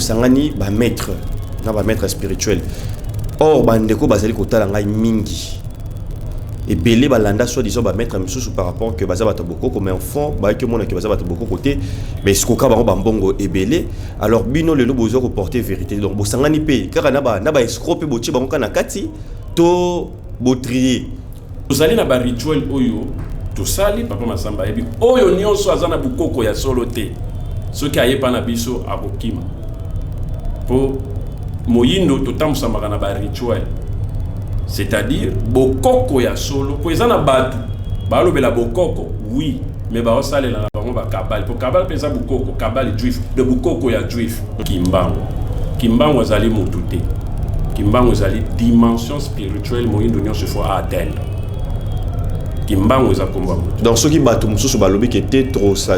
Bosangani bamaître na bamaître spirituel. Or bandeko bazali kotala ngai mingi, ebele balanda soi-disant bamaître misusu par rapport que baza bato bokoko, mais en fond bayaki omona ke baza bato bokoko te, mais esikoka bango bambongo ebele. Alors bino lelo bozwa koporter vérité, donc bosangani mpe kaka na baescroc mpe botie bango kaka na kati to botrier? Tozali na barituel oyo tosali. Papa Masamba ayebi, oyo nyonso aza na bokoko ya solo te, soki ayepa na biso akokima, mpo moyindo totambusamaka na barituel, c'est-à-dire bokoko ya solo, mpo eza na bato balobela bokoko, oui, mais baosalela na bango bakabbale, mpo kabbale mpe eza bokoko, kabbale juif de bokoko ya juif. Kimbangu, Kimbangu azali motu te. Kimbangu ezali dimension spirituelle. Moyindo nyonso faut atteindre Kimbangu, eza kombo ya motu. Donc soki bato mosusu balobi ke te trop ça,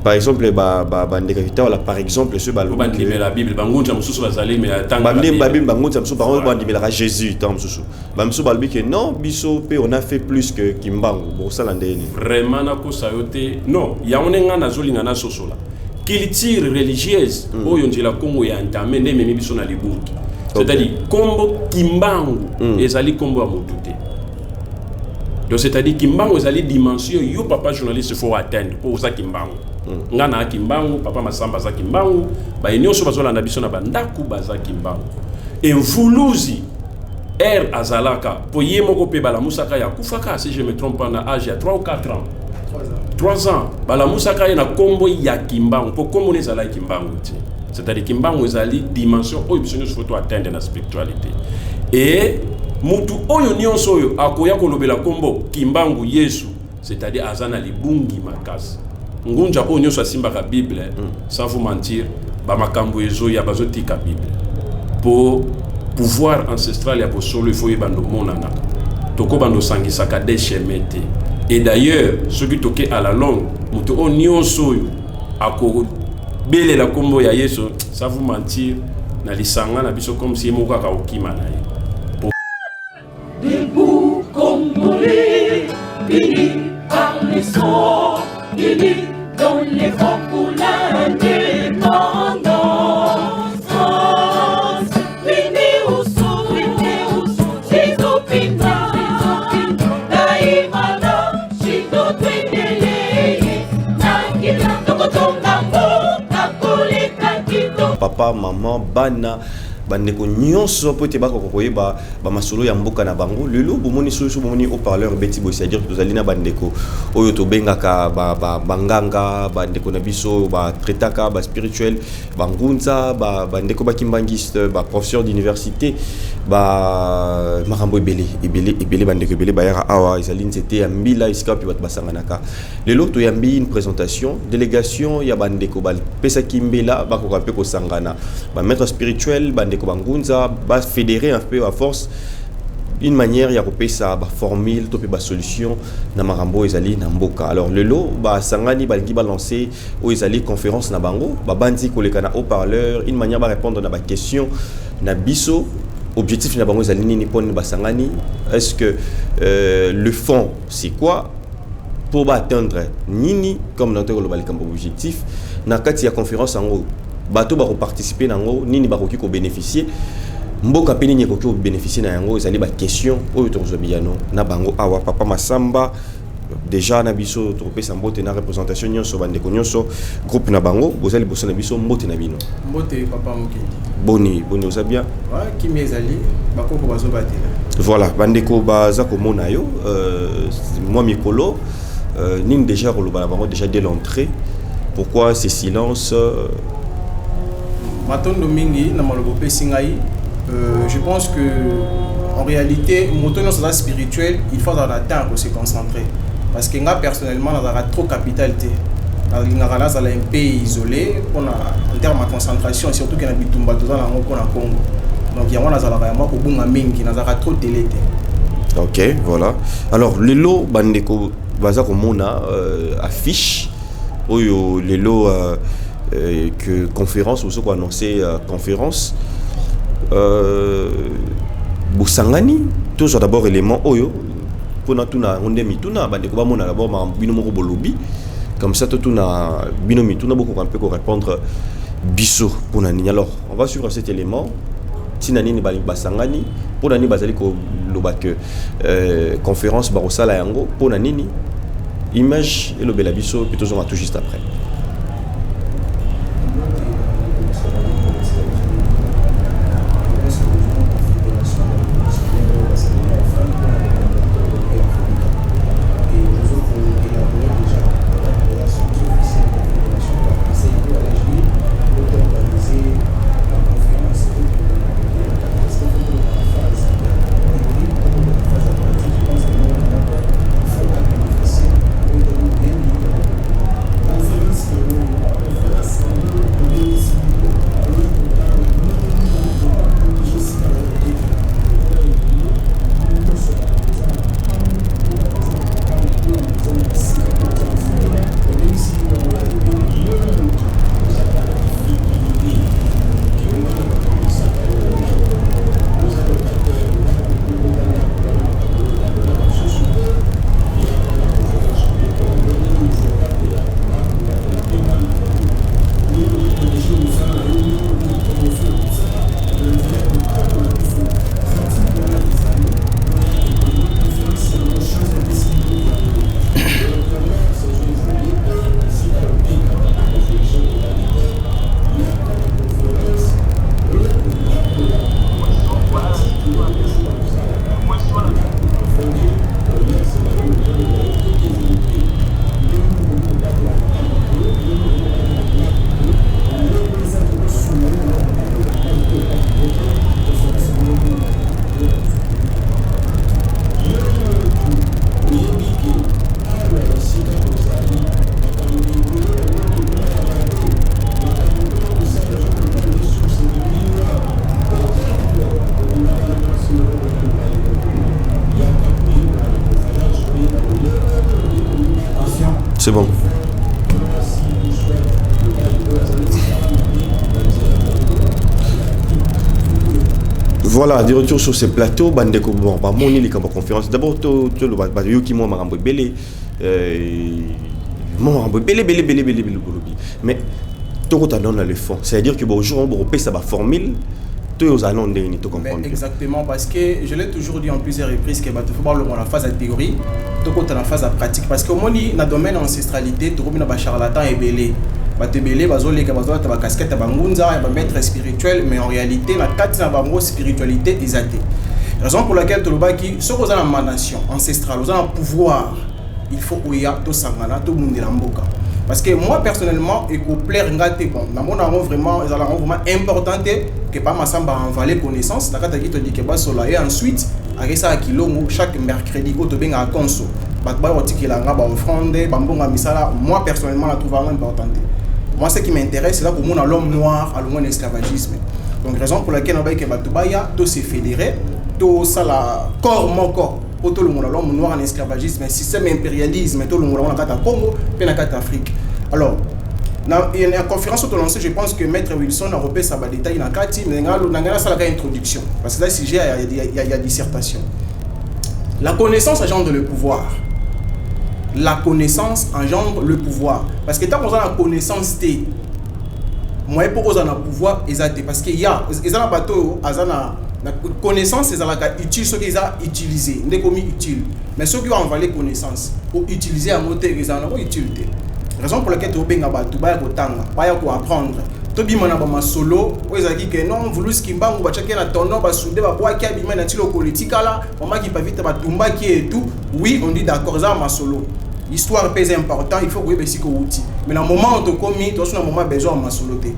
par exemple bandeko kitawala, par exemple, soki po balobi ke bandimela Bible, bangunza mosusu bazali me atanga. Babi bangunza mosusu bango bandimelaka Jésus. Ntango mosusu bamosusu balobi ke non, biso mpe on a fait plus que Kimbangu, bokosala ndeni? Vraiment, nakosa yo te, non. Yango nde ngai nazolinga nasosola culture religieuse oyo nzela Kongo ya entame nde ememi biso na libungi, c'est-à-dire kombo Kimbangu ezali kombo ya motu te. Donc c'est-à-dire Kimbangu ezali dimension. Yo papa journaliste, faut atteindre mpo oza Kimbangu. Nga na Kimbangu, papa Masamba aza Kimbangu, baye nyonso bazolanda biso na bandako baza Kimbangu. Emvuluzi r azalaka mpo ye moko mpe balamusaka ye, akufaka, si je me trompe pas, na age ya 3 ou 4 ans, 3 ans, balamusaka ye na nkombo ya Kimbangu, mpo nkombo na ezalaki Kimbangu te. C'est-à-dire Kimbangu ezali dimension oyo biso nyonso faut to atteindre na spiritualité. E mutu oyo nyonso oyo akoya kolobela nkombo Kimbangu Yesu, c'est-à-dire aza na libungi makasi. Ngunza oyo nyonso asimbaka Bible, sans vous mentir, bamakambo ezoya, bazotika Bible po pouvoir ancestral ya bosolo ifo oyeba omonanaka. Tokobanda osangisaka de chemin te. Et d'ailleurs, soki toke à la longue, moto oyo nyonso oyo akobelela nkombo ya Yesu, sans vous mentir, na lisanga na biso, comme si ye moko kaka okima na ye. Debout Congolais, unis par les sorts, unis dans les rangs pour l'indépendance. Unis au sous, Tizopina, Daimana, Shindo Twenele, Nakila, Tokotonga, Mboka, Koleka, Kito. Papa, mama, bana, bandeko nyonso, po ete bakoka koyeba bamasolo ya mboka na bango. Lelo bomoni, soso bomoni haut-parleur ebeti boye, c'est-à-dire tozali na bandeko oyo tobengaka banganga, bandeko na biso oyo batraitaka baspirituel, bangunza, bandeko bakimbangiste, baprofesseur d'université, ba makambo ebele ebele ebele. Bandeko ebele bayaka awa, ezali nzete ya mbila, esika mpe bato basanganaka. Lelo toyambi une présentation, délégation ya bandeko bapesaki mbela bakoka mpe kosangana, bamaître spirituel, bandeko bangunza, bafédéré un peu à force, une manière ya kopesa baformule to mpe basolution na makambo oyo ezali na mboka. Alors lelo basangani, balingi balancer oyo ezali conférence na bango. Babandi koleka na haut-parleur, une manière barépondre na baquestion na biso. Objectif na bango ezali nini? Mpo nini basangani? Est-ce que le fond, c'est quoi? Pour baatteindre nini? Comme na koloba likambo objectif na kati ya conférence yango, bato bakoparticiper nango nini, bakoki kobénéficier, mboka mpe nini ekoki kobénéficier na yango? Ezali baquestion oyo tokozwa biyano na bango awa. Papa Masamba déjà na biso, tokopesa mbote na représentation nyonso, bandeko nyonso, groupe na bango boza liboso na biso. Mbote na bino. Mbote, papa Mokendi. Boni boni, oza bien? Ouais, kimia ezali, bakoko bazobatela. Voilà, bandeko baza komona yo mwa mikolo nini déjà koloba na bango déjà dès l'entrée? Pourquoi ces silences? Matondo mingi na maloba opesi ngai. Je pense que en réalité, moto nyonso aza spirituel, il faut azala na temps ya kose concentrer, parce que nga personnellement nazalaka trop capital te. Nalingaka nazala un peu isolé mpona en terme ya concentration, surtout ke na bitumba toza na yango mpona Congo. Donc yango nazalaka ya mwa kobunga mingi, nazalaka trop télé te. Ok, voilà. Alors lelo bandeko baza komona affiche oyo lelo que conférence ozo koannoncer conférence bosangani. Tozwa d'abord élément oyo mpona tuna yango nde mituna. Bandeko bamona d'abord makambo bino moko bolobi, comme ça totuna bino mituna, bokoka mpe korépondre. Biso mpona nini? Alors on va suivre cet élément. Ntina nini basangani? Mpona nini bazali koloba ke conférence bakosala yango? Mpona nini? Image elobela biso, puis tozonga tout juste après. C'est bon. Voilà, de retour sur ce plateau, bandeko, bon, bamoni likambo conférence. D'abord, to to ba yoki mwa makambo ebele, mwa makambo ebele ebele ebele ebele ebele bolobi. Mais tokota dans le fond. C'est-à-dire que bon, jour on ça ba formule, to ozala ndenge nini to comprendre. Exactement, parce que je l'ai toujours dit en plusieurs reprises que bato faut pas la phase à théorie, tokota na phase à pratique, parce que omoni na domaine ancestralité tokomi na ba charlatan ebele. Bato ebele bazoleka, bazolata ba casquette ya bangunza ya ba maître spirituel, mais en réalité na kati na bango spiritualité eza te. Raison pour laquelle tolobaki soki oza na manation ancestrale, oza na pouvoir, il faut oya tosangana tobundela mboka. Parce que moi personnellement, ekoplaire nga te, bon, namona yango vraiment, ezala yango vraiment important te ke pa Masamba envalé connaissance na kati ya kito dike basola, et ensuite akesaka kilongo chaque mercredi oyo tobengaka conso, bato baya kotikela nga ba offrande, bambongo ya misala. Moi personnellement, na trouve yango important te. Moi, ce qui m'intéresse, c'est là komona l'homme noir alongwa na esclavagisme. Donc raison pour laquelle nabayeke bato baya to se fédérer, tosala corps moko po tolongola l'homme noir en esclavagisme, système impérialisme, tolongola ngo na kati ya Congo mpe na kati ya Afrique. Alors na conférence oyo tolancé, je pense que maître Wilson akopesa ba détail na kati, mais na ngai nasalaka introduction parce que eza sujet ya dissertation. La connaissance engendre le pouvoir. La connaissance engendre le pouvoir, parce que tant qu'on a la connaissance te, moyen pour oza na pouvoir eza te, parce que ya eza na bato oyo aza na connaissance, ezalaka utile soki eza utilisé nde komi utile, mais soki oenvale connaissance, outiliser yango te, ezala nango utile te. Raison pour laquelle tobenga bato baya kotanga, baya koapprendre, tobima na bamasolo oyo ezalaki ke non, Vuluski Mbangu batiaki na tono, basude babwaki, abima na ti lokolo etikala, mamaki pavita batumbaki et tout. Oui, on dit d'accord, eza masolo, histoire mpe eza important, il faut koyeba esika outi. Mais na moment oyo tokomi, tozo na moment besoin ya masolo te,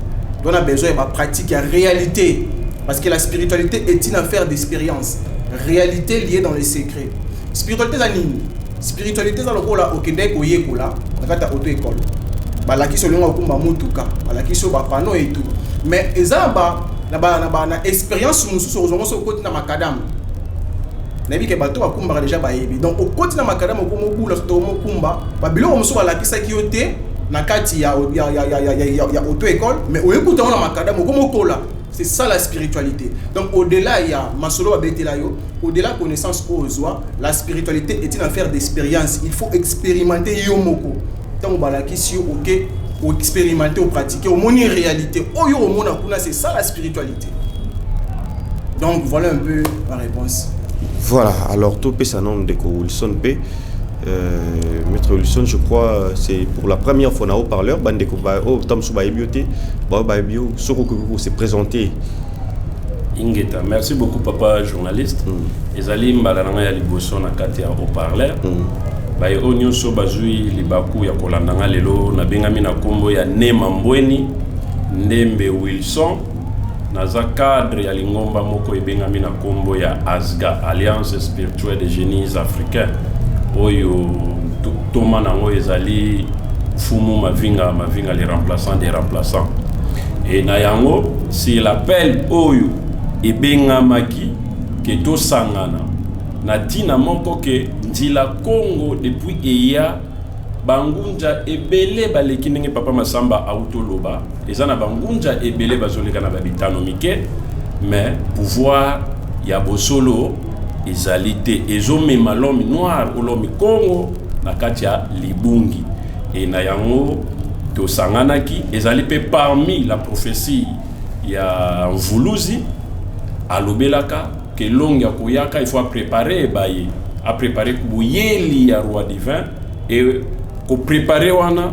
tona besoin ya bapratique, ya réalité, parce que la spiritualité est une affaire d'expérience, réalité liée dans les secrets. Spiritualité eza nini? Spiritualité eza lokola okendeki koyekola na kati ya auto école, balakisi olingo okumba motuka, balakisi oyo bapano et tout, mais eza na ba na expérience mosusu okozwango soki okoti na macadam. Nayebi ke bato bakumbaka déjà bayebi. Donc okoti na macadam, okoma obula to mokumba babiloko mosusu balakisaki yo te na kati ya auto école, mais oyekuta ngo na macadam, okoma okola. C'est ça la spiritualité. Donc au-delà ya masolo babetela yo, au-delà connaissance oyo ozwa, la spiritualité est une affaire d'expérience. Il faut expérimenter yo moko. Ntango balakisi yo, oke Oexpérimente, opratique, omoni réalité oyo omona kuna. C'est ça la spiritualité. Donc voilà un peu ma réponse. Voilà, alors topesa nom ndeko Wilson P. Maître Wilson, je crois c'est pour la première fois na haut-parleur. Bandeko ba oh tamsu ba ebiote, ba ba ebio soko ko se présenter. Ingeta, merci beaucoup, papa journaliste. Ezali mbala na ngai ya liboso na kati ya haut-parleur. Baye oyo nyonso bazwi libaku ya kolanda nga lelo, nabengami na nkombo ya Nema Mbweni Ndembe Wilson. Naza cadre ya lingomba moko ebengami na nkombo ya ASGA, Alliance Spirituelle des Génies Africains, oyo toma nango ezali Fumu Mavinga Mavinga, les remplaçants des remplaçants. E na yango, sur l'appel oyo ebengamaki ke tosangana na ntina moko ke Nzila Congo depuis eya, bangunja ebele baleki. Ndenge papa Masamba autoloba, eza na bangunja ebele bazoleka na babitano mike, mais pouvoir ya bosolo ezali te. Ezomema l'homme noir o l'homme Congo na kati ya libungi. E na yango tosanganaki. Ezali mpe parmi la prophétie ya Mvuluzi, alobelaka ke longi akoyaka, il faut apréparer baye, apréparer boyeli ya roi divin. E kopréparer wana,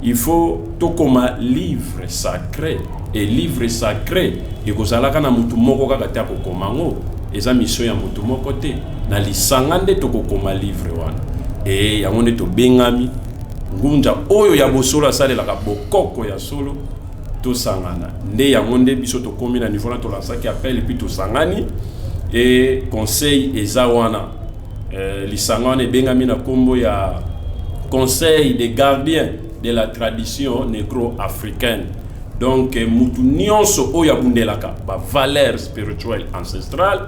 il faut tokoma livre sacré. E livre sacré ekozalaka na motu moko kaka te akokoma yango, eza mission ya motu moko te. Na lisanga nde tokokoma livre wana. E yango nde tobengami ngunja oyo ya bosolo, asalelaka bokoko ya solo. Tosangana nde yango nde biso tokómi na niveau na tolansaki appel et puis tosangani. E conseil eza wana, lisanga wana ebengami na nkombo ya Conseil des gardiens de la tradition négro-africaine. Donc mutu nyonso oyo abundelaka bavaleur spirituelle ancestrale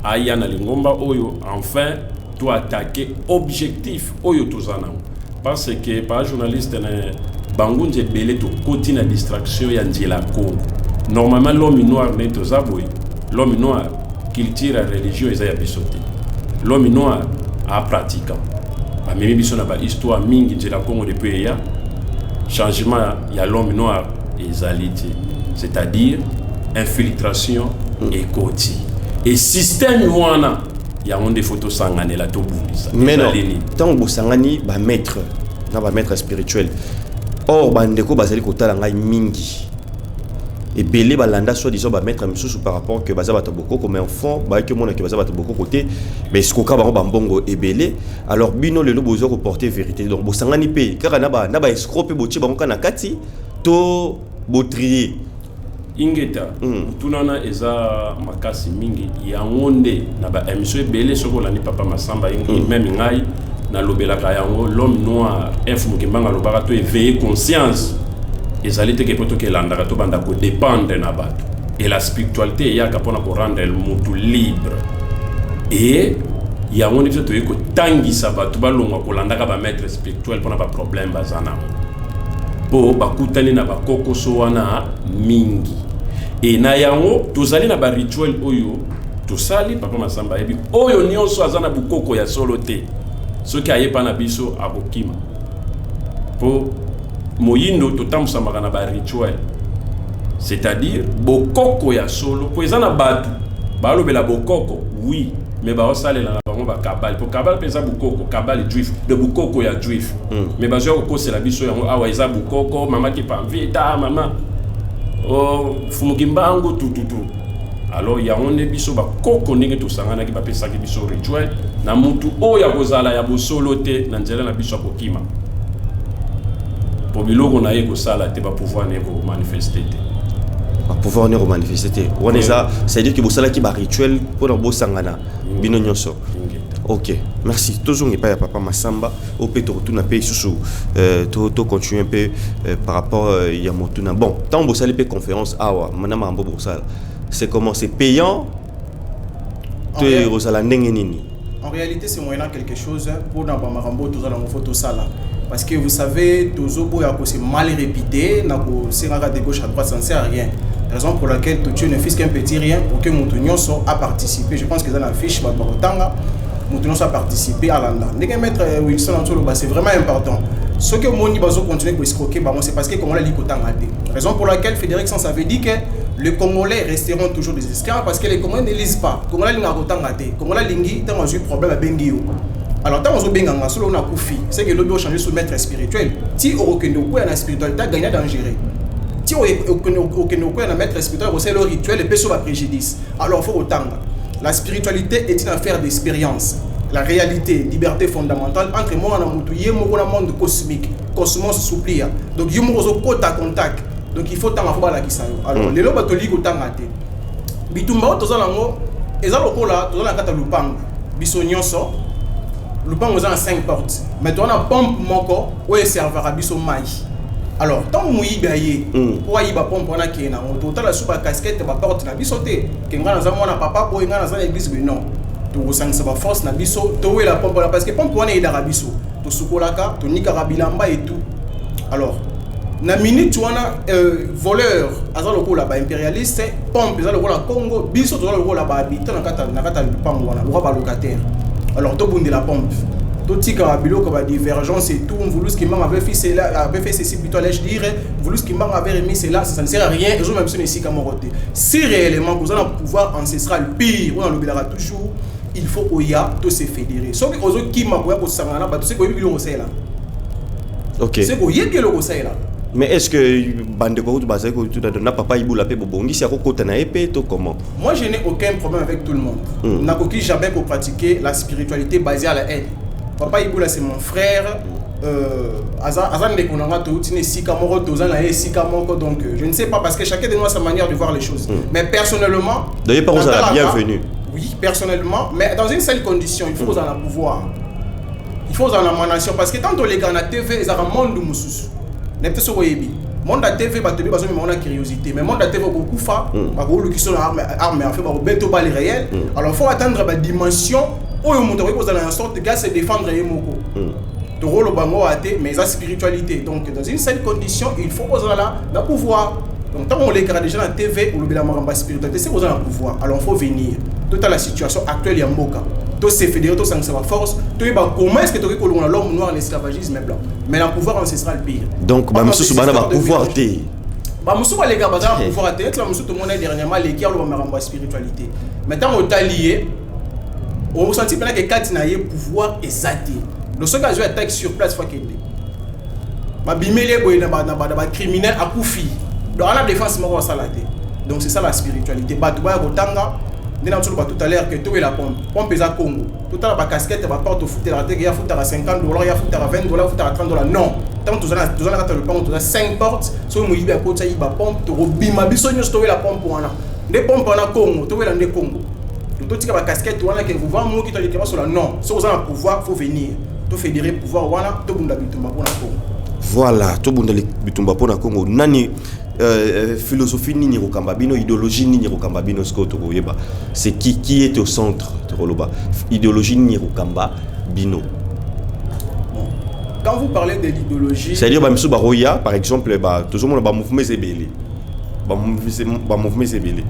aya na lingomba oyo, enfin toattaquer objectif oyo toza nango. Parce que par journaliste na bangunza ebele, tokoti na distraction ya Nzela Congo. Normalement l'homme noir, nde toza boye, l'homme noir, culture ya religion eza ya biso te. L'homme noir apratiquant, bamemi biso na bahistoire mingi. Nzela Congo depuis eya, changement ya l'homme noir ezali te, c'est-à-dire infiltration ekoti e système wana. Yango nde fo tosanganela, tobundisa. Mais non. Ezali nini? Ntango bosangani bamaître na bamaître spirituel, or bandeko bazali kotala ngai mingi ebele balanda soi disant bamaître misusu par rapport que baza bato ya bokoko, mais en fond bayaki omona ke baza bato ya bokoko te, baesikoka bango bambongo ebele. Alors bino lelo bozwa koporter vérité, donc bosangani mpe kaka na baescroc mpe botie bango kaka na kati to botrier? Ingeta. Motuna wana eza makasi mingi. Yango nde na baémission ebele, soki olandi papa Masamba, même ngai nalobelaka yango. L'homme noir, f Mokembanga alobaka to éveiller conscience. Ezali teke mpo tokelandaka, tobanda kodépendre na bato. Et la spiritualité eyaka mpona korendre mutu libre. E yango nde biso toyei kotangisa bato balongwa kolandaka bamaître spirituel mpona baproblème baza nango, mpo bakutani na bakokoso wana mingi. E na yango tozali na barituel oyo tosali. Papa Masamba ayebi, oyo nyonso aza na bokoko ya solo te, soki ayepa na biso akokima, mpo moyindo totambusamaka na barituel, c'est-à-dire bokoko ya solo. Mpo eza na bato balobela bokoko, oui, mais baosalela na bango bakabali, mpo kabali mpe eza bokoko, kabali juif de bokoko ya juif. Mais bazwa kokosela biso yango awa eza bokoko mama Kipamvita, mama oh, Fumuki Mbangu, tututu. Alors yango nde biso bakoko, ndenge tosanganaki, bapesaki biso rituel. Na mutu oyo akozala ya bosolo te na nzela na biso akokima, po biloko na ye kosala te, bapouvoir na ye komanifeste te. Bapouvoir ne komanifeste te wana eza, c'est-à-dire ke bosalaki barituel mpona bosangana bino nyonso. Ok, merci. Tozonga epai ya papa Masamba oyo mpe tokotuna mpe lisusu, tocontinue mpe par rapport ya motuna. Bon, ntango bosali mpe conférence awa na makambo bosala, c'est comment? C'est payant to ekozala ndenge nini? En réalité, c'est moyennant quelque chose pour na bamakambo tozala ngo fo tosala, parce que vous savez, tozoboya ko c'est mal répété na kosengaka de gauche à droite, ça ne sert à rien. Raison pour laquelle tu ne fais qu'un petit rien pour que moto nyonso a participé. Je pense que eza na fiche, bato bakotanga, moto nyonso a participé, alanda ndenge maître Wilson Antoloba. C'est vraiment important. Soki omoni bazocontinue koescroquer bango, c'est parce que Congolais ali kotanga te. Raison pour laquelle Frédéric Sans avait dit que les Congolais resteront toujours des esclaves, parce que les Congolais ne lisent pas. Congolais alingaka kotanga te. Congolais alingi ntango azwi problème, abengi yo. Alors ntango ozobenganga, solo nakufi, c'est que lobi ochange sous maître spirituel, ti okokende okwea na spiritualité, agagna dangereux, ti okende okwea na maître spirituel, okosala rituel epesi yo bapréjudice. Alors faut kotanga. La spiritualité est une affaire d'expérience, la réalité, liberté fondamentale entre moi na mutu ye moko na monde cosmique, cosmos souplia. Donc yo moko ozokota contact. Donc il faut tanga, faut balakisa yo. Alors lelo bato olingi kotanga te. Bitumba oyo toza nango eza lokola toza na kati ya lupango. Biso nyonso, lupango eza na 5 portes, mais toza na pompe moko oyo eservaka biso mai. Alors ntango moyibi aye mpo ayiba pompe wana, akeye nango, totala su bacasquette, baporte na biso te, ke ngai naza mwana papa boye, ngai naza na église boye. Non, tokosangisa baforce na biso, towela pompe wana, parce que pompe wana eyedaka biso, tosukolaka, tonikaka bilamba et tout. Alors na minute wana, voleur aza lokola baimpérialiste, pompe eza lokola Congo, biso toza lokola bahabitant na kati ya lupango wana, lokola balocataire. Alors tobundela pompe, totika biloko ba divergence et tout. Mvulus Kimbangu avait fait cela, avait fait ceci plutôt, allais-je dire, Mvulus Kimbangu avait remis cela, ça ne sert à rien. Ezomema biso na esika moko te. Si réellement koza na pouvoir ancestral pire oyo nalobelaka toujours, il faut oya to se fédérer. Soki ozokima koya kosangana na bato, soki oyebi biloko osalela, soki oyebi eloko osalela. Mais est ce que bandeko kutu bazali kotuta na papa Ibula mpe bobongisi akokota na ye mpe to comment? Moi, je n'ai aucun problème avec tout le monde. Nakoki jamais pour pratiquer la spiritualité basée à la haine. Papa Iboula, c'est mon frère. Aza ndeko na nga, touti na esika moko, toza na ye esika moko. Donc je ne sais pas, parce que chacun de nous a sa manière de voir les choses. Mais personnellement, D'ailleurs, par contre, la natalaka- bienvenue. Oui, personnellement, mais dans une seule condition: il faut kozala na pouvoir, il faut kozala na manation, parce que tant toleka na TV, ezalaka monde mosusu. Nayebi te soki oyebi monde ya TV. Bato ebi bazomema ngo na curiosité, mais monde ya TV, okokufa, bakolukisa na arme à feu, bakobeta balle réelle. Alors faut atteindre badimension oyo moto akoki kozala na sorte ga se défendre ye moko. Tokoloba ngo aya te, mais eza spiritualité. Donc dans une seule condition, il faut kozala na pouvoir. Donc ntango olekaka déjà na TV, olobela makambo ya spiritualité, c'est kozala na pouvoir. Alors faut venir, totala la situation actuelle ya mboka, tose fédérer, tosangisa baforce, toyeba comment est ce que tokoki kolongola l'homme noir, l'esclavagisme blanc, mais na pouvoir ancestral pire. Donc bamosusu bana bapouvoir te. Bamosusu baleka, baza na pouvoir te. Eti bamosusu tomona dernièrement aleki, aloba makambo ya spiritualité, mais ntango otali ye, osenti mpena ke kati na ye pouvoir eza te. Donc soki azwi attaque sur place, faut akende, babimeli ye boye na bacriminel, akufi. Donc ana défense moko asala te. Donc c'est ça la spiritualité. Bato baya kotanga nde na biso. Tout à l'heure ke towela pompe, pompe eza Congo. Totala bacasquette, baporte ofutelaka te, ke ya futaka 50 dollars, ya futaka 20 dollars, futaka 30 dollars. Non, ntango toza na kati ya lopango, toza 5 portes. Soki moyibi akoti, ayiba pompe, tokobima biso nyonso, towela pompe wana. Nde pompe wana Congo, towela nde Congo. Totika bacasquette wana ke pouvoir moki toleke basola. Non, soki oza na pouvoir, faut venir, tofédérer pouvoir wana, tobunda bitumba mpona Congo. Voilà, tobunda bitumba mpona Congo. Nani, philosophie nini ekokamba bino, idéologie nini ekokamba bino? Sikoyo tokoyeba c'est qui qui est au centre. Tokoloba idéologie nini ekokamba bino. Bon. Quand vous parlez de l'idéologie, C'est-à-dire bamisusu bakoya, par exemple, tozomona bamouvement eza ebele, bamouvement eza ebele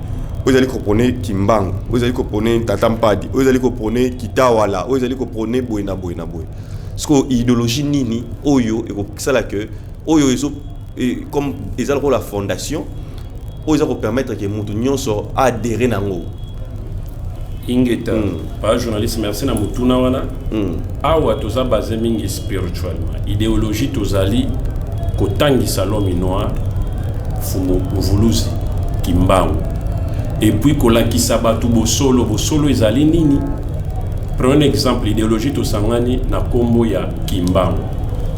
oyo ezali koprôner Kimbangu, oyo ezali koprôner Tata Mpadi, oyo ezali koprôner Kitawala, oyo ezali koprôner boye na boye na boye. Sikoyo idéologie nini oyo ekosala ke oyo ezo comme eza lokola fondation oyo eza kopermettre ke moto nyonso adhérer nango? Ingeta. Pa journaliste, merci na motuna wana. Awa toza basé mingi spirituellement. Idéologie, tozali kotangisa l'homme noir Fumu Mvuluzi Kimbangu et puis kolakisa bato bosolo. Bosolo ezali nini? Prenons exemple, idéologie tosangani na nkombo ya Kimbangu.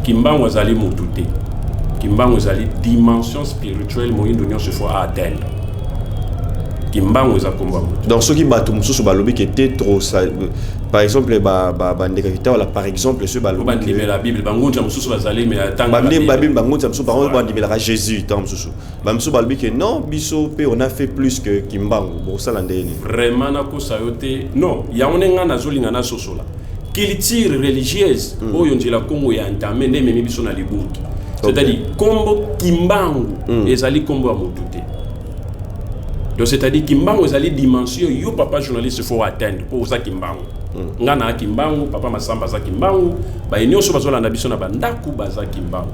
Kimbangu azali motu te. Kimbangu ezali dimension spirituelle. Moyindo nyonso faut atteindre Kimbangu, eza nkombo ya motu. Donc soki bato mosusu balobi ke te trop ça, par exemple bandeka Kitawala, par exemple, soki balobi bandimela Bible, bangunza mosusu bazali me atanga bangunza mosusu bango bandimelaka Jésus. Ntango mosusu bamosusu balobi ke non, biso mpe on a fait plus que Kimbangu, bokosala ndenge nini? Vraiment, nakosa yo te. Non, yango nde ngai nazolinga nasosola culture religieuse oyo nzela Kongo ya entame nde ememi biso na libuki, c'est-à-dire nkombo Kimbangu ezali nkombo ya motu te. Donc c'est-à-dire Kimbangu ezali dimension. Yo papa journaliste, faut atteindre mpo oza Kimbangu. Nga na Kimbangu, papa Masamba aza Kimbangu, baye nyonso bazolanda biso na bandako baza Kimbangu.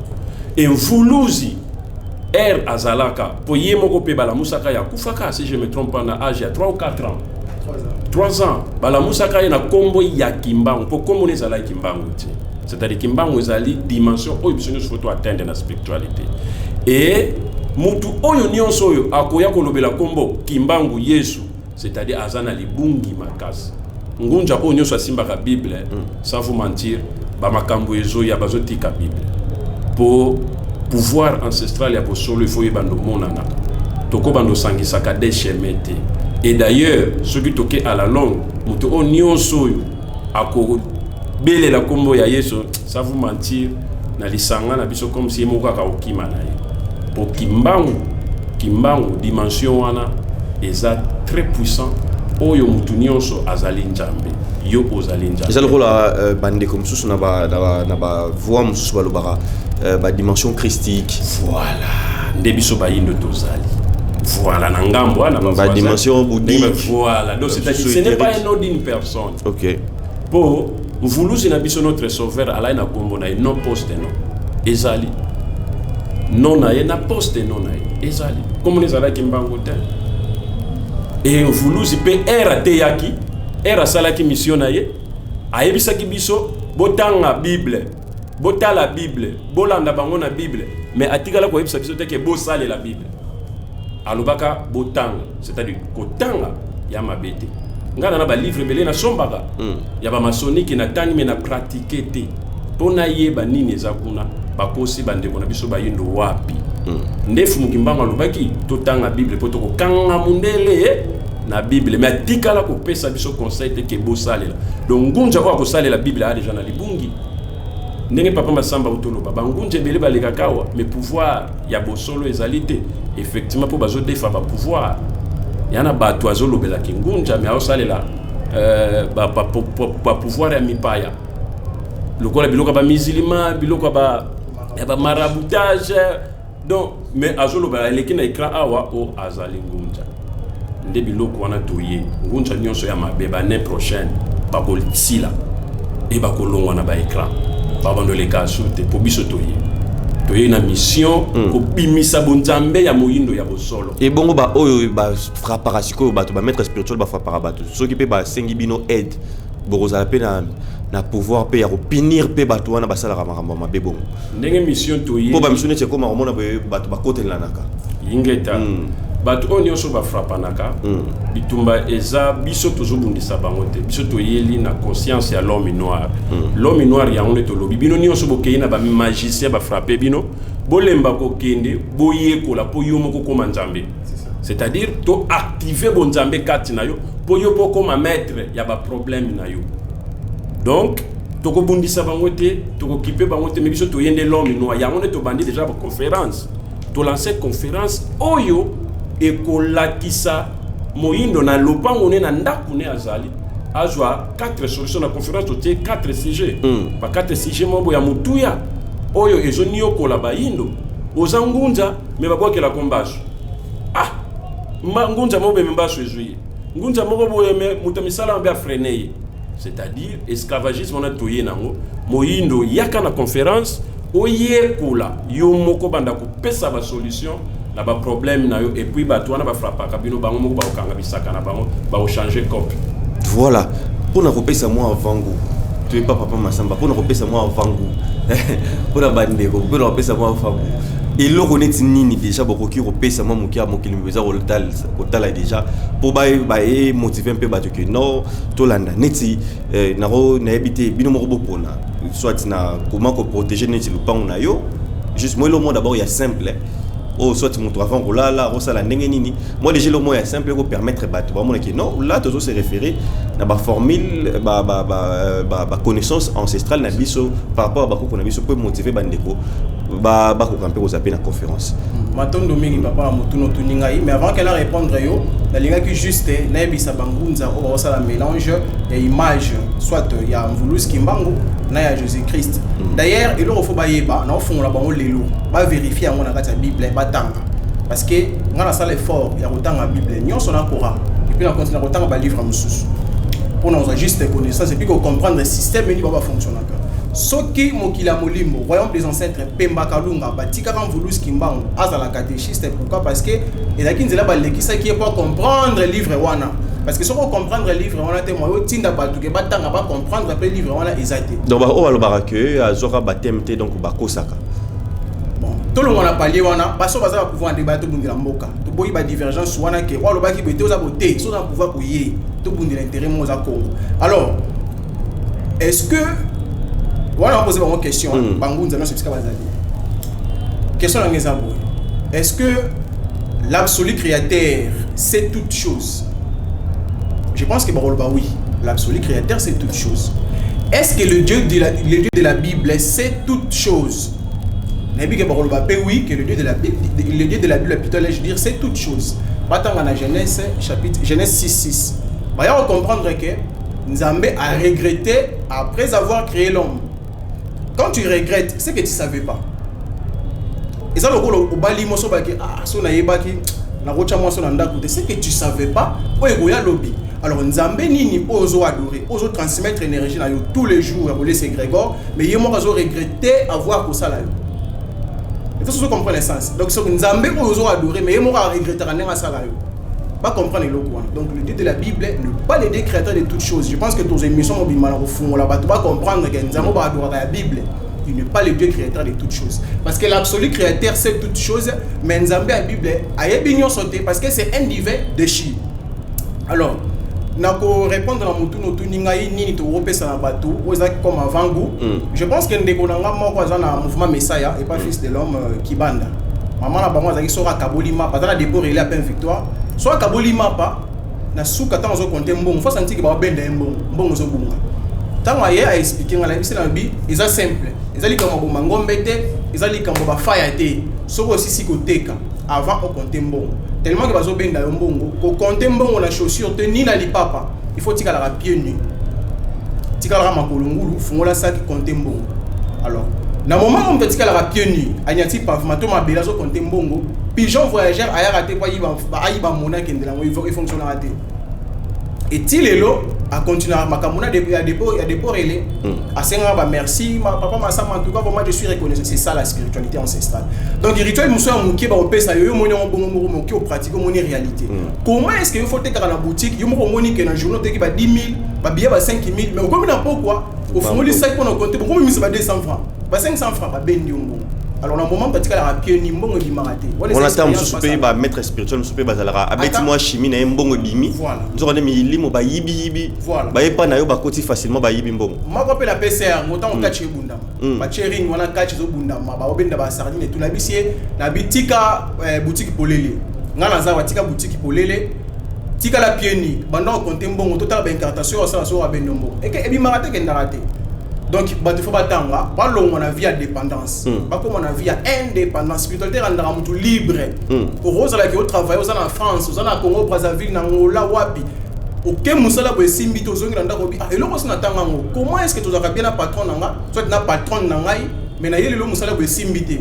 E Mvuluzi r azalaka po ye moko mpe balamusaka ye, akufaka, si je me trompe pas, na age ya 3 ou 4 ans. 3 ans, balamusaka ye na nkombo ya Kimbangu, mpo nkombo na ezalaki Kimbangu te. C'est-à-dire Kimbangu ezali dimension oyo biso nyonso faut to atteindre na spiritualité. E mutu oyo nyonso oyo akoya kolobela nkombo Kimbangu Yesu, c'est-à-dire aza na libungi makasi. Ngunza oyo nyonso asimbaka Bible, sans vous mentir, bamakambo ezoya, bazotika Bible po pouvoir ancestral ya bosolo ifo oyeba ndomonanaka, tokobanda osangisaka de chemin te. Et d'ailleurs, soki toke à la longue, moto oyo nyonso oyo akobelela nkombo ya Yesu, sans vous mentir, na lisanga na biso, comme si ye moko kaka okima na ye, po Kimbangu, Kimbangu dimension wana eza très puissant. Oyo motu nyonso azali Nzambe, yo ozali Nzambe. Eza lokola bandeko mosusu na bavoix mosusu balobaka badimension christique. Voilà, nde biso bayindo tozali, voilà, na ngambo wana. Badimension bouddhique. Voilà, donc c'est-à-dire ce n'est pas un nom d'une personne. Po Mvuluzi na biso, notre sauveur, alai na nkombo na ye, non poste non ezali non na ye, na poste non na ye ezali nkombo na ezalaki Mbangu te. E Mvuluzi mpe ere ateyaki, ere asalaki mission na ye, ayebisaki biso botanga Bible, botala Bible, bolanda bango na Bible, mais atikala koyebisa biso te ke bosalela Bible. Alobaka botanga, c'est-à-dire kotanga ya mabe te. Ngai na balivre ebele nasombaka ya bamasoniki, natangi me na pratique te, mpo nayeba nini eza kuna. Bakosi bandeko na biso bayindo wapi? Nde Fumu Kimbangu alobaki totanga Bible mpo tokokanga mundele na Bible, mais atikala kopesa biso conseil te ke bosalela. Donc ngunza oyo akosalela Bible aya deja na libungi. Ndenge papa Masamba otoloba, bangunza ebele balekaka awa, mais pouvoir ya bosolo ezali te, effectivement, mpo bazodefa bapouvoir ya na bato. Azolobelaki ngunza, mais aosalela bapouvoir ya mipaya, lokola biloko ya bamizilima, biloko ya bamaraboutage. Donc mais azoloba, eleki na écran awa, o azali ngunza. Nde biloko wana toye, ngunza nyonso ya mabe, bannée prochaine bakosila e bakolongwa na baécran, babandoleka asu te, mpo biso toye na mission kobimisa bonzambe ya moyindo ya bosolo. Ebongo baoyo bafrappaka sikoyo bato, bamaître spirituel bafrappaka bato, soki mpe basengi bino aide, bokozala mpe na pouvoir mpe ya kopunir mpe bato wana basalaka makambo ya mabe bongo? Ndenge mission toye. Mpo bamisu neti ekóma komona boye, bato bakotelanaka. Ingeta. Bato oyo nyonso bafrappanaka, bitumba eza biso tozobundisa bango te. Biso toyeli na conscience ya l'homme noir. L'homme noir yango nde tolobi, bino nyonso bokei na bamagicien, bafrappe bino, bolemba kokende, boyekola mpo yo moko koma Nzambe, c'est-à-dire to active bonzambe kati na yo, mpo yo mpo okoma maître ya baproblème na yo. Donc tokobundisa bango te, tokokipe bango te, mais biso toye nde l'homme noir. Yango nde tobandi déjà baconférence, tolance conférence oyo ekolakisa moyindo na lopango ne, na ndako ne azali, azwa 4 solution. Na conférence totie 4 sujet, ba 4 sujet moko ya motuya oyo ezoniokola bayindo. Oza ngunza, me babwakelako mbasu. Ah, ngunza moko boye, me mbasu ezwi ye. Ngunza moko boye, me moto ya misala mabe afreine ye, c'est-à-dire esclavagisme wana toye nango. Moyindo, yaka na conférence, oyekola yo moko, banda kopesa basolution na baproblème na yo. Et puis bato wana bafrappaka bino, bango moko bakokanga bisaka na bango, bakochange cope. Voilà, mpona kopesa mwa avant-goût, toyepa papa Masamba, mpona kopesa mwa avant-goût mpona bandeko, mpona kopesa mwa avant-goût, eloko neti nini déjà bokoki kopesa mwa moke ya mokili eza kotala déjà, mpo baye motive mpe bato ke non, tolanda neti nako nayebi te, bino moko bopona, soit na comment koprotéger neti lupango na yo, juste moi eloko moko d'abord ya simple oyo, soit moto avant kolala akosala ndenge nini. Moi déjà eloko moko ya simple ekopermettre bato bamonaki non, là tozo se référer na baformule, baconnaissance ancestrale na biso par rapport à bakoko na biso, mpo motiver bandeko bakoka mpe kozala mpe na conférence. Matondo mingi, papa, na motuna otuni ngai. Mais avant kena répondre yo, nalingaki juste nayebisa bangunza oyo baosala mélange ya image, soit ya Mvuluzi Kimbangu na ya Jésus Christ. D'ailleurs, eloko fo bayeba, naofungola bango lelo, baverifie yango na kati ya Bible, batanga, parce que ngai nasala effort ya kotanga Bible nyonso na Coran, et puis na continue kotanga balivre mosusu. Mpona kozwa juste connaissance et puis kocomprendre système nini bao bafonctionnaka. Soki mokili ya molimo, royaume des ancêtres, Pemba Kalunga, batikaka Mvuluzi Kimbangu azala catéchiste. Pourquoi? Parce que ezalaki nzela balekisaki ye po comprendre livre wana, parce que soki ocomprendre livre wana te, moyo otinda bato ke batanga, bacomprendre mpe livre wana eza te. Donc oyo balobaka ke azwaka baptême te, donc bakosaka. Bon, tolongwa na palier wana. Baso baza na pouvoir nde baya tobundela mboka. Toboyi badivergence wana ke oyo alobaki boye te, oza bote. So oza na pouvoir koye tobundela intérêt moko oza Congo. Alors est ce que wana bapose bango question? Bangunza nyonso bisika bazali, question nango eza boye: est ce que l'absolu créateur sait toute chose? Je pense que bakoloba oui, l'absolu créateur sait toute chose. Est ce que le Dieu de la Bible sait toute chose? Nayebi ke bakoloba mpe oui, que le Dieu de la Bible, le Dieu de la Bible plutôt, allais-je dire, c'est toute chose. Batanga na Genèse chapitre, Genèse 6 6, baya comprendre que Nzambe a regretté après avoir créé l'homme. Quand tu regrettes, c'est que tu savais pas. Eza lokola obali moso baki, ah, so nayebaki nakotya mwasi na ndako te. C'est que tu savais pas oyo ekoya lobi. Alors Nzambe nini oyo ozoadore, ozotransmettre énergie na yo tous les jours ya kolesa égrégore, mais ye moko azoregrette avoir kosala yo? Il faut comprendre l'essence. Donc soki Nzambe oyo ozoadore, mais ye moko aregrettaka ndenge asala yo, bacomprendre eloko wana. Donc le Dieu de la Bible n'est pas le Dieu créateur de toutes choses. Je pense que tos émission mobimba na kofungola bato bacomprendre ke Nzambe oyo baadoraka ya Bible, il n'est pas le Dieu créateur de toutes choses, parce que l'absolu créateur sait toutes choses, mais Nzambe ya Bible ayebi nyonso te, parce que c'est un divin déchu. Alors nakorépondre na motuna otuni ngai: nini tokopesa na bato oyo ezalaki comme avant-goût? Je pense que ndeko na nga moko aza na mouvement Messaya et pas Fils de l'homme, Kibanda, mama na bango azalaki, soki akaboli mapa, aza na dépôt relais ya Pain Victoire, soki akaboli mapa na suka, ntango azokonte mbongo, fo santiki babenda ye mbongo, mbongo ezobunga. Ntango aye aexplike nga, nayebisi na bi eza simple, eza likambo boma ngombe te, eza likambo bafaya te. Soki osisi koteka, avant okonte mbongo, tellement ke bazobenda yo mbongo, kokonte mbongo na chaussure te ni na lipapa. Il faut tikalaka pied nu, tikalaka makolo ngulu, fungola saki, konte mbongo. Alors na moment oyo moto atikalaka pied nu, anyati pavement to mabele, azokonte mbongo, pigeon voyageur ayaka te po ayiba mona akendela yango, efonctionnaka te. Eti lelo acontinuera makambo na ya dépôt relais, asengaka bamerci papa Masamba, en tout cas vraiment je suis reconnaissant. C'est ça la spiritualité ancestrale. Donc rituel mosusu ya moke bakopesa yo, yo omoni yango bongo moko moke, opratique, omoni réalité. Comment est ce que yo faut otekaka na boutique, yo moko omoni ke na journée oteki ba 10 000, babillet ba 5 000, mais okomi na pokwa, ofungoli saki mpona compte, bokomimisa ba 200 francs, ba 500 francs, babendi yo mbongo? Alors na moment batikalaka pied nu, mbongo ebimaka te. Wana ata mosusu mpe bamaître spirituel mosusu mpe bazalaka, abeti mwa chimie na ye, mbongo ebimi. Nzoka nde milimo bayibiyibi, bayepa na yo, bakoti facilement, bayibi mbongo. Moko mpe na pesa yango ntango kati ebundama, batie ring wana, kati ezobundama, baobenda basardine etu. Nayebisi ye na bitika boutique polele, nga naza batika boutique polele, tikala pied nu, banda okonte mbongo, totala baincartation oyo osala. Soki abenda mbongo eke ebimaka te, ekendaka te. Donc bato fo batanga, balongwa na vie ya dépendance, bakóma na vie ya indépendance. Spiritualité erandaka motu libre. Okozalaki otravaille, oza na France, oza na Congo Brazzaville, na Ngola, wapi, oke mosala boye, esimbi te, ozongi na ndako, obi: ah, eloko osi na ntango yango, comment est ce que tozalaka bien na patron na nga, soit na patronne na ngai, mais na ye lelo mosala boye esimbi te?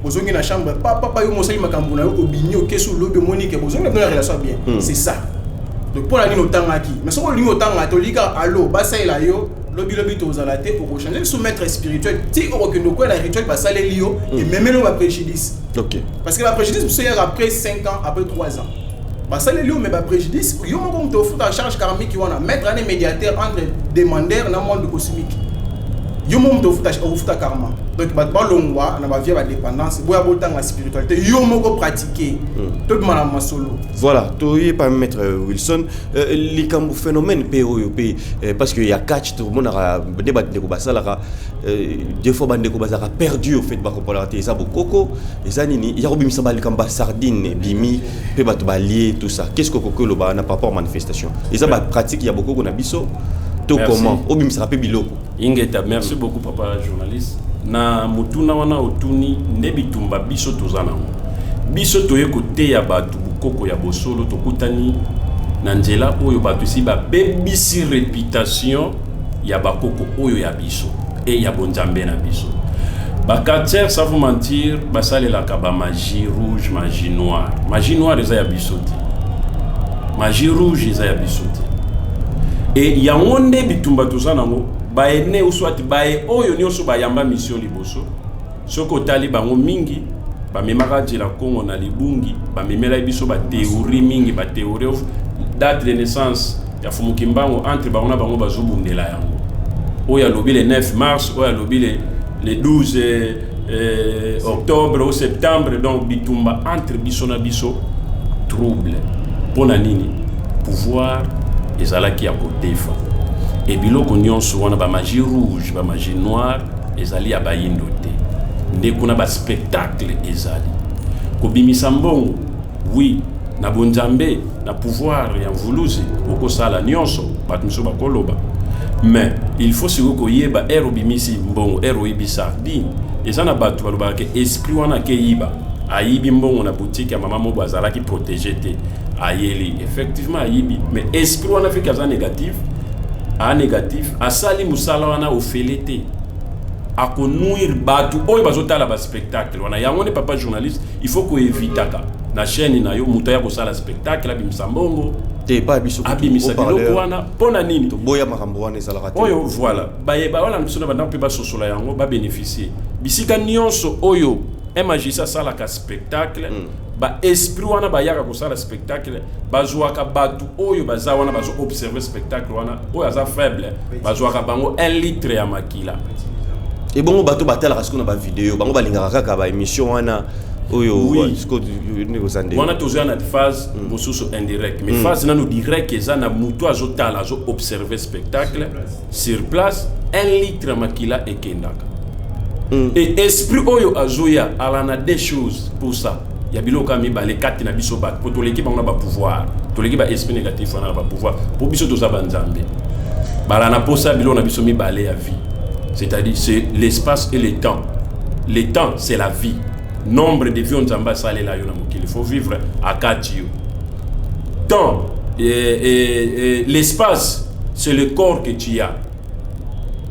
Ozongi na chambre, papa, yo mosali makambo na yo, obimi, okesi, olobi, omoni ke bozongi na bino na relation bien. C'est ça. Donc mpo na nini otangaki? Mais soki olingi otanga te, olingi kaka alo basalela yo, lobilobi tozala te, okochange lisusu maître spirituel ti okokende okwela rituel basaleli yo, ememeli yo bapréjudice. Parce que bapréjudice mosusu eyaka après 5 ans, après 3 ans basaleli yo, mais bapréjudice yo moko moto ofuta charge karmique wana. Maître ane médiateur entre demandeur na monde cosmique, yo moko moto ofuta karma. Donc bato balongwa na bavie ya badépendance, boya botanga spiritualité, yo moko pratique, tobima na masolo. Voilà, toyeba maître Wilson, likambo phénomène mpe oyo mpe, parce que ya catch, tomonaka nde bandeko basalaka, des fois bandeko bazalaka perdu au fait, bakompolaka te eza bokoko, eza nini, ya kobimisa balikambo basardine ebimi mpe bato balie, tout ça. Qu'est ce que okoki oloba na par rapport manifestation? Eza bapratique ya bokoko na biso to comment obimisaka mpe biloko? Ingeta, merci beaucoup papa journaliste na motuna wana otuni. Nde bitumba biso toza nango, biso toye koteya bato bokoko ya bosolo, tokutani na nzela oyo bato esi babebisi réputation ya bakoko oyo ya biso e ya bonzambe na biso. Bacatcheurs, sans vous mentir, basalelaka bamagie rouge, magie noire. Magie noire eza ya biso te, magie rouge eza ya biso te. E yango nde bitumba toza nango. Baene ou soit baye oyo nyonso bayamba mission liboso, soki otali bango mingi, bamemaka Nzela Kongo na libungi, bamemelaki biso bathéorie mingi, bathéorie date de naissance ya Fumu Kimbangu. Entre bango na bango bazobundela yango: oyo alobi le 9 mars, oyo alobi le 12 octobre ou septembre. Donc bitumba entre biso na biso, trouble. Mpo na nini? Pouvoir ezalaki ya kodefa. E biloko nyonso wana, bamagie rouge, bamagie noire, ezali ya bayindo te. Nde kuna baspectacle ezali kobimisa mbongo. Oui, na bonzambe, na pouvoir ya mvuluzi, okosala nyonso, bato mosusu bakoloba, mais il faut sikoyo koyeba ere obimisi mbongo, ere oyibi sardine. Eza na bato balobaka ke esprit wana akeyiba, ayibi mbongo na boutique ya mama moko azalaki protégé te. Ayeli, effectivement ayibi, mais esprit wana feki aza négatif, a négatif, asali mosala wana ofele te, akonuire bato oyo bazotala baspectacle wana. Yango nde, papa journaliste, il faut koevitaka na chaîne na yo moto aya kosala spectacle, abimisa mbongo. Te, epai biso. Abimisa biloko wana mpo na nini? Toboya makambo wana, ezalaka te. Oyo voilà, bayeba wana biso na bandako mpe basosola yango, babénéficie. Bisika nyonso oyo magicien asalaka spectacle, baesprit wana bayaka kosala spectacle, bazwaka bato oyo baza wana, bazo-observe spectacle wana. Oyo aza faible, bazwaka bango 1 litre ya makila. Ebongo bato batalaka sikoyo na bavideo, bango balingaka kaka baémission wana oyo. Oui. Sikoyo ndenge oza nde. Wana tozoya na phase mosusu indirect, mais phase nano direct eza na motu azotala, azoobserve spectacle sur place, 1 litre ya makila ekendaka. Et esprit oyo azoya ala na deux choses pour ça ya biloko ya mibale kati na biso bato, po toleki bango na bapouvoir, toleki baesprit négatif wana na bapouvoir, po biso toza banzambe. Bala na posa biloko na biso mibale ya vie, c'est-à-dire c'est l'espace et le temps. Le temps, c'est la vie, nombre de vie oyo Nzambe asalela yo na mokili, il faut vivre akati yo temps. Et l'espace, c'est le corps que tu as,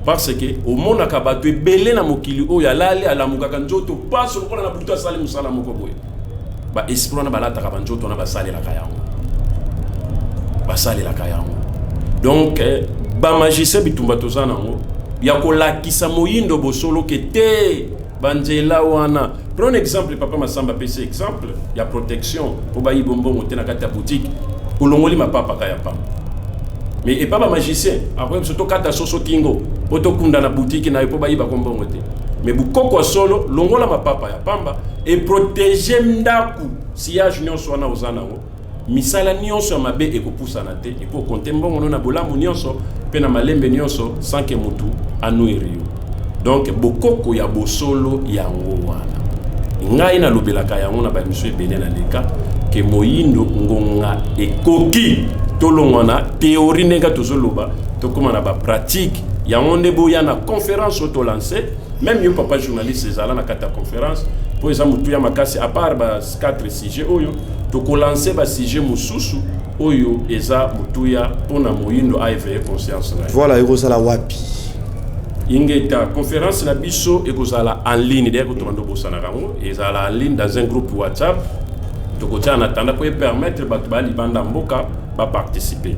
parce que omonaka bato ebele na mokili oyo alali, alamukaka nzoto pasi lokola na butu asali mosala moko boye. Baesprit wana balataka banzoto wana, basalelaka yango, basalelaka yango. Donc bamagicien, bitumba toza nango ya kolakisa moyindo bosolo ke te banzela wana. Prends exemple, papa Masamba apesi exemple ya protection mpo bayiba mbongo te na kati ya boutique, olongoli mapapa ka ya pamba. Mais epa bamagicien, akoyebi biso tokata soso kingo mpo tokunda na boutique na yo mpo bayibako mbongo te. Mais bukoko ya solo, longola mapapa ya pamba eprotege ndako, sillage nyonso wana oza nango, misala nyonso ya mabe ekopusana te, ekokonte mbongo no na bolamu nyonso mpe na malembe nyonso sans ke motu anuire yo. Donc bokoko ya bosolo yango wana ngai nalobelaka yango na bamiso ebele na leka ke moyindo, ngonga ekoki tolongwa na théorie ndenge tozoloba, tokóma na bapratique. Yango nde boya na conférence oyo tolance. Même yo, papa journaliste, ezala na kati ya conférence mpo eza motuya makasi. À part ba 4 sujet oyo tokolance, basujet mosusu oyo eza motuya mpona moyindo aéveille conscience na ye. Voilà, ekozala wapi? Ingeta, conférence na biso ekozala en ligne. D'ailleurs kotobanda obosanaka yango, ezala en ligne dans un groupe WhatsApp. Tokotia na tanda mpo epermettre bato baya libanda mboka baparticiper.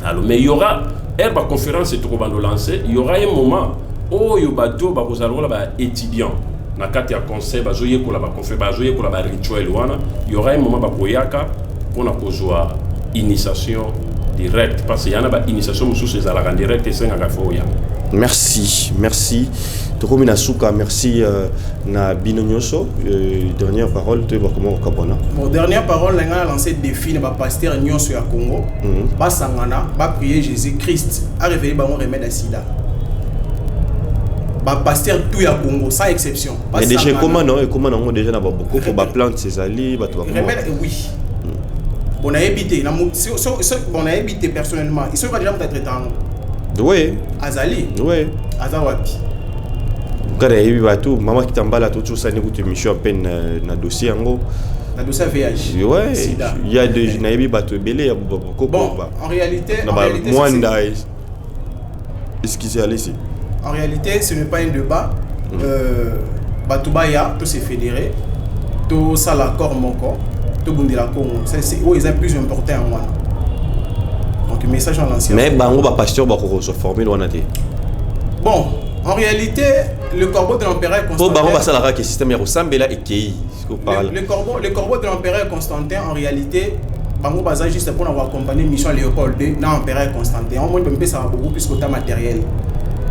Alors, mais il y aura ere baconférence tokobanda olancer, il y aura un moment oyo bato bakozala lokola baétudiant na kati ya conseil, bazoyekola baconférence, bazoyekola barituel wana. Il y aura un moment bakoyaka mpona kozwa initiation direct, parce que yana bainitiation mosusu ezalaka direct, esengaka fo oya. Merci, merci. Tokomi na suka. Merci na bino nyonso. Dernière parole, toyeba comment kokabwana. Bon, dernière parole na ngai, na lancé défi na bapasteur nyonso ya Congo. Basangana, baprier Jésus Christ aréveille bango remède ya sida. Bapasteur tout ya Congo sans exception. Mais déjà ekoma non, ekoma nango déjà na babokoko, baplante ezali, bato bakoma. Remède, oui. Bon, nayebi te bon, nayebi te personnellement, soki déjà moto atraite yango. Oui. Azali. Oui. Aza wapi? Kaka nayebi bato, mama Kitambala, totosani kutu émission à peine na dossier yango. Na dossier VIH? Ouais. Sida. Il y a des, nayebi bato ebele ya babokoko. Bon, en réalité, na en réalité, mwanda, excusez, allez-y. En réalité, ce n'est pas un débat. Bato baya to se fédérer, tosala accord moko, tobundela Congo. C'est oyo eza plus important yango wana. Donc Donc message en l'ancien. Mais bango bapasteur bakokozwa formule wana te. Bon, en réalité, le corbeau de l'empereur mpo bango Constantin, basalaka ke système ya kosambela ekei. Le corbeau de l'empereur Constantin, en réalité, bango baza juste pour avoir accompagné mission Léopold II na empereur Constantin. Au moins, ça va beaucoup plus côté matériel.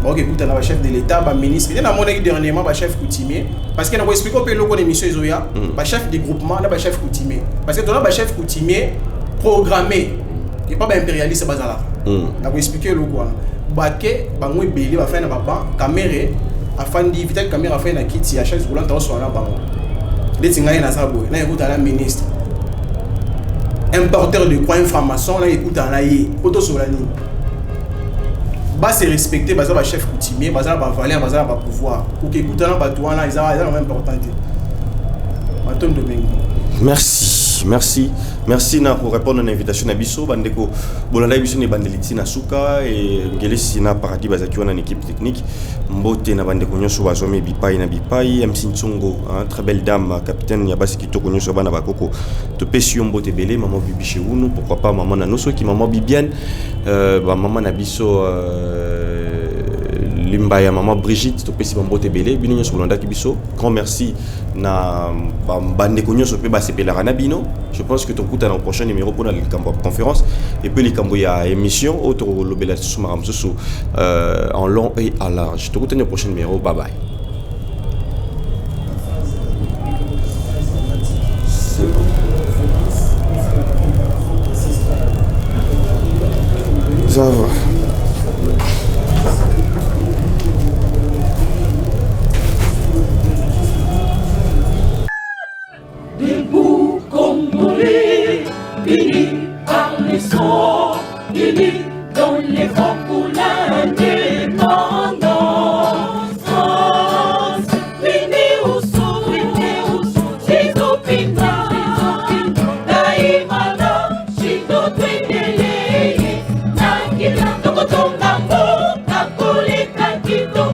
Bon, écoute, on a chef de l'État, ba ministre. Il y a mon dernièrement ba chef coutumier, parce que on a expliqué un peu le émission Izoya, ba chef de groupement, na ba chef coutumier. Parce que on a ba chef coutumier programmé. Et pas ba impérialiste bazala. Na expliquer le quoi. Bake bango ebele bafai na baban Kamerhe afandi, Vital Kamerhe afai na kiti ya chaise roulante, aoswana na bango neti ngai naza boye, na ekuta na ministre importeur de croix, un franc-maçon, na ekuta na ye po tosola nini? Base respecte, baza bachef coutumier, baza na bavaleur, baza na bapouvoir. Koke ekuta na bato wana eza nango important te. Matondo mingi. Merci, merci, merci na korépondre na invitation na biso. Bandeko, bolanda biso na ebandeli ntina suka e ngelesi na Paradis bazalaki wana na équipe technique. Mbote na bandeko nyonso bazwami bipai na bipai. MC Ntsongo, hein, très belle dame, capitaine ya basi kitoko nyonso, bana bakoko, topesi yo mbote ebele. Mama Bibi Sheunu, pourquoi pas mama na nosoki, mama Bibiane, bamama na biso, limba ya mama Brigitte, topesi bambote ebele. Bino nyonso bolandaki biso, grand merci na bandeko nyonso mpe basepelaka na bino. Je pense que tokutana au prochain numéro mpona likambo ya conférence et puis likambo ya émission oyo tokolobela lisusu makambo mosusu en long et à large. Tokutani au prochain numéro. Bye bye. C'est bon. Ça va. Debout Congolais, unis par les sons, unis dans les rangs pour l'indépendance. Unis au son, unis au son, Chizopina, Daimana, Chino Twendele, Nakila, Tokotonga.